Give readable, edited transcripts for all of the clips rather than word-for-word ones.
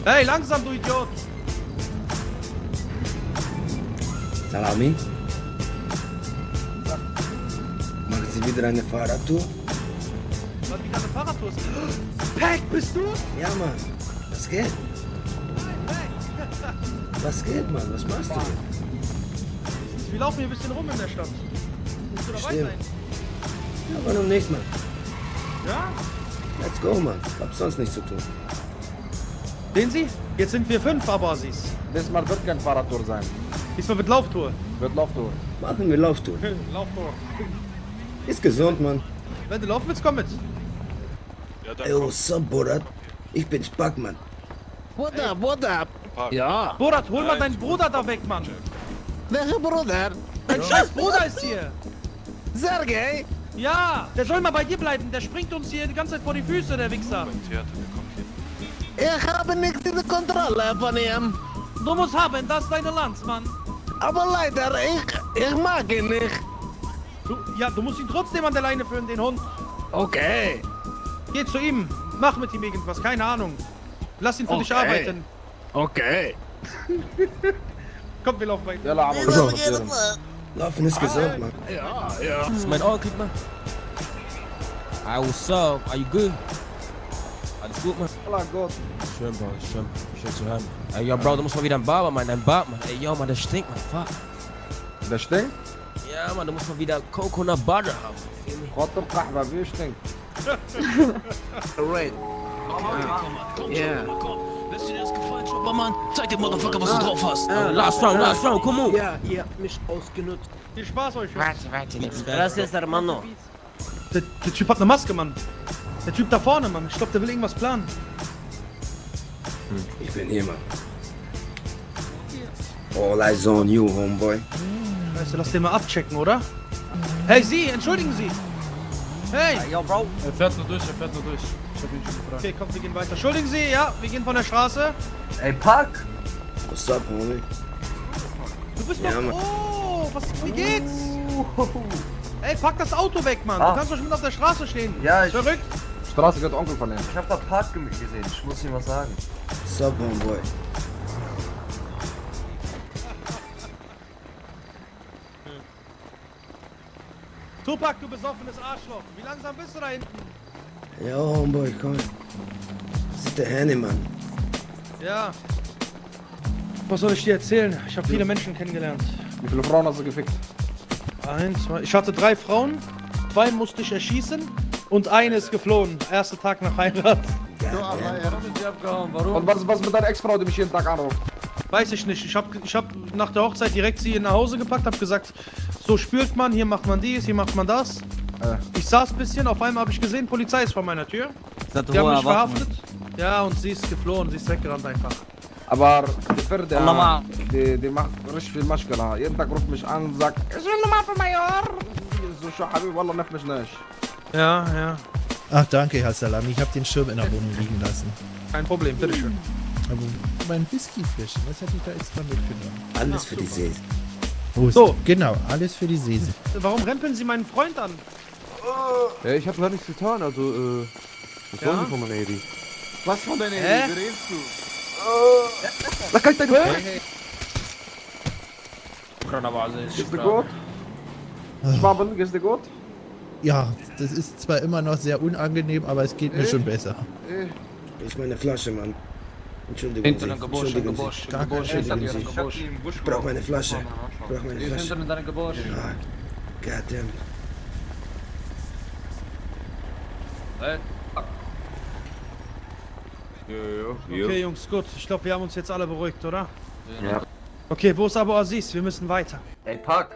Hey, langsam, du Idiot! Salami? Machen Sie wieder eine Fahrradtour? Was, wieder eine Fahrradtour ist? Pack, bist du? Ja, Mann. Was geht? Was geht, Mann? Was machst du hier? Wir laufen hier ein bisschen rum in der Stadt. Musst du dabei Stimmt. sein? Ja, warum nicht, Mann? Ja? Let's go, Mann. Hab sonst nichts zu tun. Sehen Sie? Jetzt sind wir 5 Abbasis. Diesmal wird kein Fahrradtour sein. Diesmal wird Lauftour. Wird Lauftour. Machen wir Lauftour. Lauftour. Ist gesund, Mann. Wenn du laufen willst, komm mit. Ja, dann Ey, komm. what's up, Borat? Ich bin's Buck, Mann. What up? Ja, Borat, hol mal deinen Bruder da weg, Mann. welcher Bruder? Dein scheiß Bruder ist hier. Sergej? Ja, der soll mal bei dir bleiben. Der springt uns hier die ganze Zeit vor die Füße, der Wichser. Theater, der kommt hier. Ich habe nichts in der Kontrolle von ihm. Du musst haben, das ist deine Landsmann. Aber leider, ich mag ihn nicht. Du musst ihn trotzdem an der Leine führen, den Hund. Okay. Geh zu ihm, mach mit ihm irgendwas, keine Ahnung. Lass ihn für dich Okay. arbeiten. Okay. Komm, wir laufen weiter. Yalla, Amor, was passieren? Laufen ist gesund, Mann. Ja, ja. Das ist mein Onkel, man. Hi, what's up? Are you good? Alles gut, man? Yalla, gut. Schön, Bro, schön. Schön zu hören. Ey, yo, Bro, du musst mal wieder ein Barber, Mann. Dein Bart, Mann. Ey, yo, man, der stinkt, man. Fuck. Der stinkt? Ja, Mann, du musst mal wieder Coconut Butter haben. Feel me? Gott im Kahwa, wie stinkt? Great. Yeah. Lässt dir das gefallen, Chopper, Mann? Zeig dem Motherfucker, was du drauf hast. Last round, come on. Ja, ihr habt mich ausgenutzt. Viel Spaß euch. Warte, nichts. Gracias, hermano. Der Typ hat eine Maske, Mann. Der Typ da vorne, Mann. Ich glaube, der will irgendwas planen. Ich bin hier, Mann. All eyes on you, Homeboy. Weißt du, lass den mal abchecken, oder? Hey, Sie, entschuldigen Sie. Hey. Er fährt nur durch. Ich hab ihn schon gefragt. Okay, komm, wir gehen weiter. Entschuldigen Sie, ja, wir gehen von der Straße. Ey, Park! What's up, homie? Du bist Ja, doch... Mann. Oh, wie geht's? Ey, pack das Auto weg, Mann. Du Ah. kannst doch mit auf der Straße stehen. Ja, Ist verrückt. Straße geht Onkel verlieren. Ich hab da Park gesehen, ich muss ihm was sagen. What's up, Homeboy? Tupac, du besoffenes Arschloch. Wie langsam bist du da hinten? Ja, Homeboy, komm. Das ist der Henny, Mann. Ja. Was soll ich dir erzählen? Ich habe viele Menschen kennengelernt. Wie viele Frauen hast du gefickt? 1, 2. Ich hatte 3 Frauen. 2 musste ich erschießen. Und eine ist geflohen. Erster Tag nach Heirat. Warum ist die abgehauen? Warum? Und was mit deiner Ex-Frau, die mich jeden Tag anruft? Weiß ich nicht. Ich hab nach der Hochzeit direkt sie nach Hause gepackt, hab gesagt, so spürt man, hier macht man dies, hier macht man das. Ich saß ein bisschen, auf einmal habe ich gesehen, Polizei ist vor meiner Tür. Die haben mich verhaftet. Ja, und sie ist geflohen, sie ist weggerannt einfach. Aber die Pferde, die macht richtig viel Maschkala. Jeden Tag ruft mich an und sagt, ich will nochmal für Major. So, schau, Habib, wallah, neff mich nicht. Ja, ja. Ach, danke, Herr Salami. Ich habe den Schirm in der Wohnung liegen lassen. Kein Problem, bitteschön. Aber mein Whiskyfläschchen, was hätte ich da extra mitgenommen? Alles für die See. Prost. So. Genau, alles für die Sese. Warum rempeln Sie meinen Freund an? Ja, ich hab gar nichts getan, also, was wollen Sie von meiner Edi? Was von deiner Hä? Wie redest du? Sag halt deine Geht's Geht's dir gut? Schwaben, geht's dir gut? Ja, das ist zwar immer noch sehr unangenehm, aber es geht mir schon besser. Wo ist meine Flasche, Mann? Entschuldigung Hinter Sie. dem Gebüsch, Entschuldigen Sie. Gar kein Entschuldigen Sie. Im Busch Ich brauch meine Flasche. Ich brauch meine Flasche. in deinem Gebäude. Ah, goddamn. Okay, Jungs, gut. Ich glaube, wir haben uns jetzt alle beruhigt, oder? Ja. Okay, wo ist Abu Aziz? Wir müssen weiter. Ey, Park,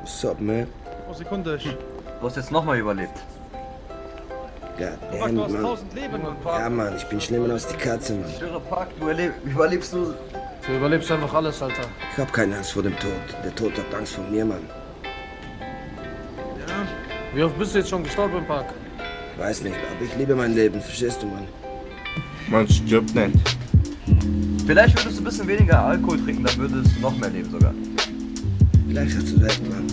What's up, man? Oh, Sekunde. du hast jetzt nochmal überlebt. Tupac, Goddamn, du hast Mann. 1000 Leben, Mann. Ja, Mann, ich bin schlimmer als die Katze, Mann. Ich schwöre, Park, du überlebst du. Du überlebst einfach alles, Alter. Ich hab keine Angst vor dem Tod. Der Tod hat Angst vor mir, Mann. Ja. Wie oft bist du jetzt schon gestorben im Park? Weiß nicht, aber ich liebe mein Leben, verstehst du, Mann? Man stirbt nicht. Vielleicht würdest du ein bisschen weniger Alkohol trinken, dann würdest du noch mehr leben sogar. Vielleicht hast du recht, Mann.